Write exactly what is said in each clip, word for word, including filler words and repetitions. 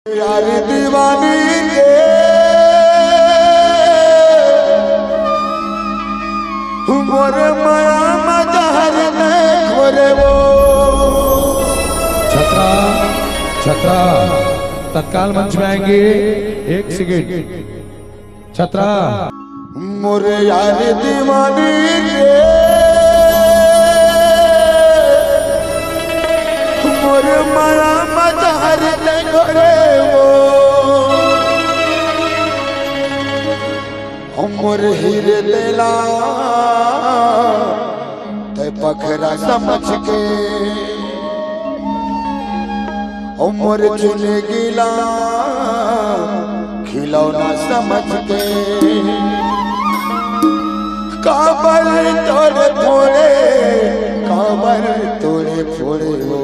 यार दीवानी के मोर माया में जहर दे घोरे वो। छत्रा, छत्रा, तत्काल मंच में आएंगे। एक सेकंड। छत्रा। मोर यार दीवानी के मोर माया में जहर दे घोरे वो। मोर हीरे देला तै पखरा समझ के, ओ मोर चुन गिला खिलौना समझ के। काबर तोड़े फोड़े, काबर तोड़े फोड़े हो।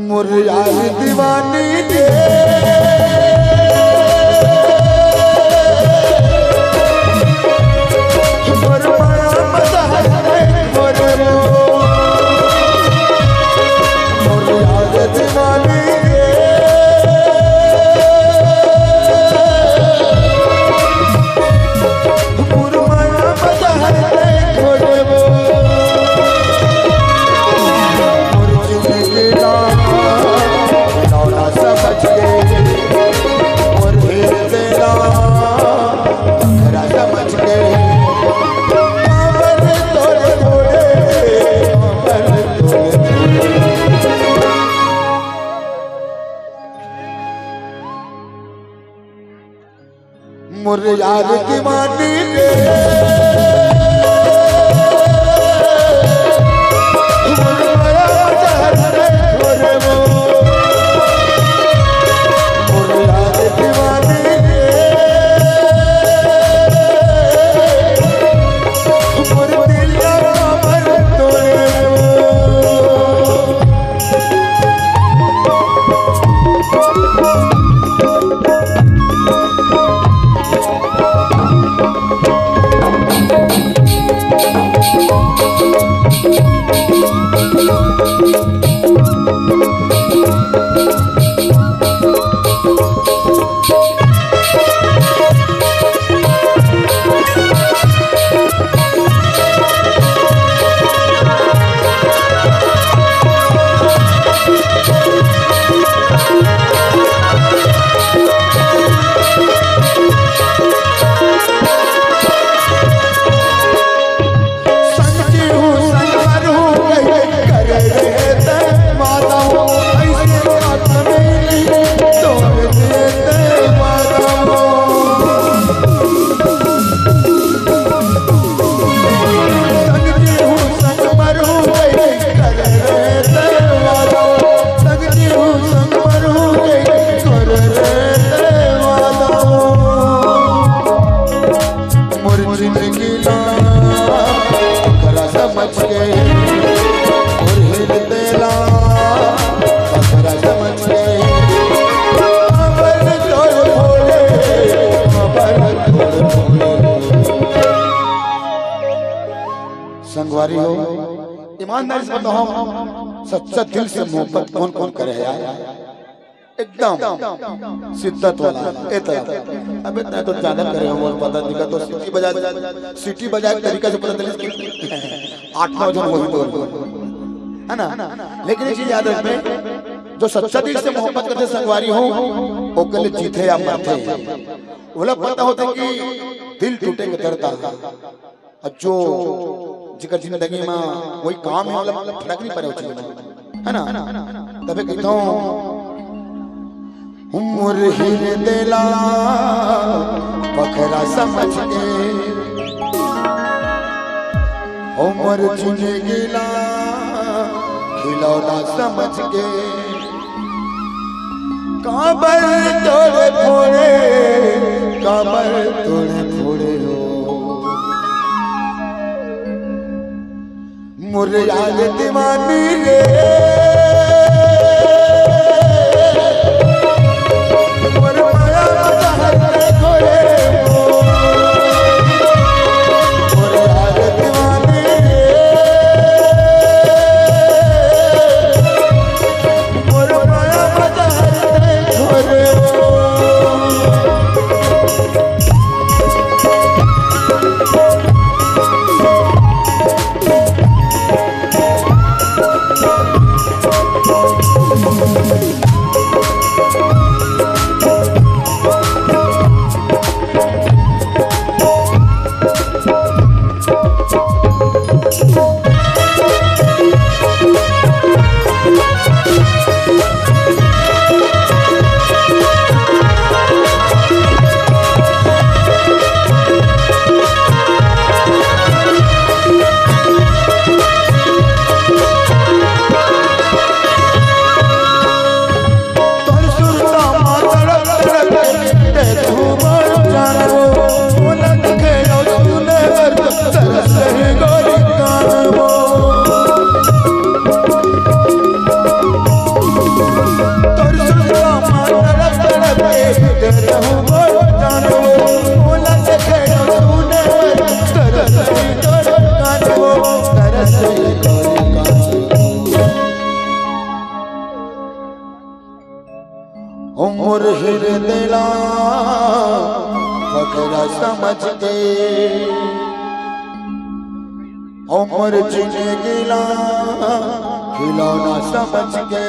मोर यार दीवानी के मोर माया मदहर मोर मोर यार दीवानी के मोर माया मदहर मोर मोर मोर यार दीवानी के मोर माया जहर रे घोरे वो। मोर यार दीवानी के मोर दिल का भर तोड़े वो। मोर जिंदगी ला ओकरा समझ के, मोर हिल देला ओकरा समझ के। अमर तोड़ भोले, अमर तोड़ भोले। संगवारी हो, ईमानदारी से बताओ, सच्चा दिल से मोहब्बत कौन कौन करे है यार? एकदम शिद्दत वाला, ए तरह। अबे तैं तो ज्यादा करे हो, मोर पता दिखा तो सीटी बजा, सीटी बजा के तरीका से पता चली कि आठ नौ जन होही तो, है ना? लेकिन एक चीज याद रखबे, जो सच्चा दिल से मोहब्बत करथे संगवारी हो, ओकर ले जीथे या मरथे। ओला पता होथे कि दिल टूटे के दर्द आथे। अउ जो जेकर जिंदगी म वही काम हे, मतलब फरक नहीं पड़े उचित, है ना? तबे कहता हूँ, उमर हिर देला पखरा समझ के, उमर चुन गिला खिलौना समझ के। काबर तोड़े फोड़े, काबर तोड़े फोड़े हो। मोर यार दीवानी रे, मोर माया मदहर रे घोरे हो। मोर यार दीवानी रे, देला फकरा समझ के, हमर जिंदगी ला खिलौना समझ के।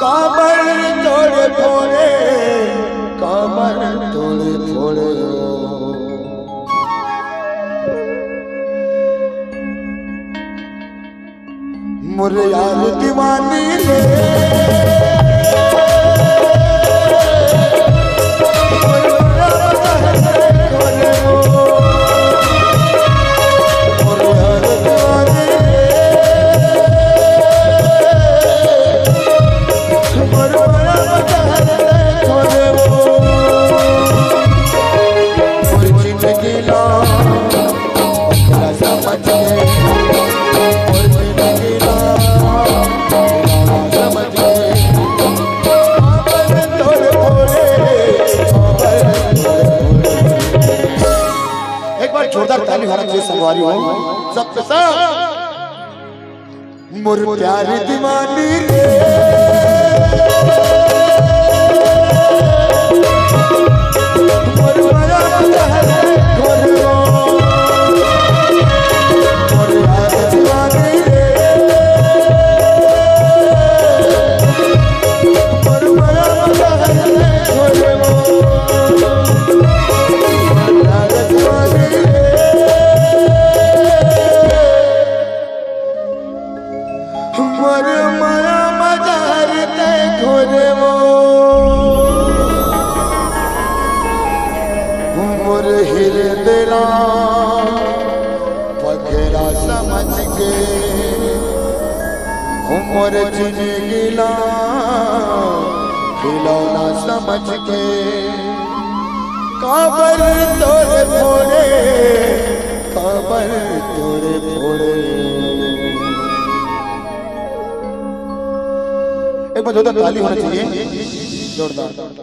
काबर तोड़े फोड़े, काबर तोड़े फोड़े हो। मोर यार दीवानी रे। एक बार जोरदार ताली होना चाहिए संगवारी हो, सबके सब। मोर प्यार दीवानी रे, मोर माया मोर यार दीवानी रे, मोर माया मोर यार दीवानी रे। मोर माया मजार ते घोरे वो, मोर हृदय ला फकरा समझ के, मोर जिंदगी ला खिलौना समझ के। काबर तोड़े फोड़े, काबर तोड़े फोड़े। एक बार जोरदार ताली होना चाहिए, जोरदार।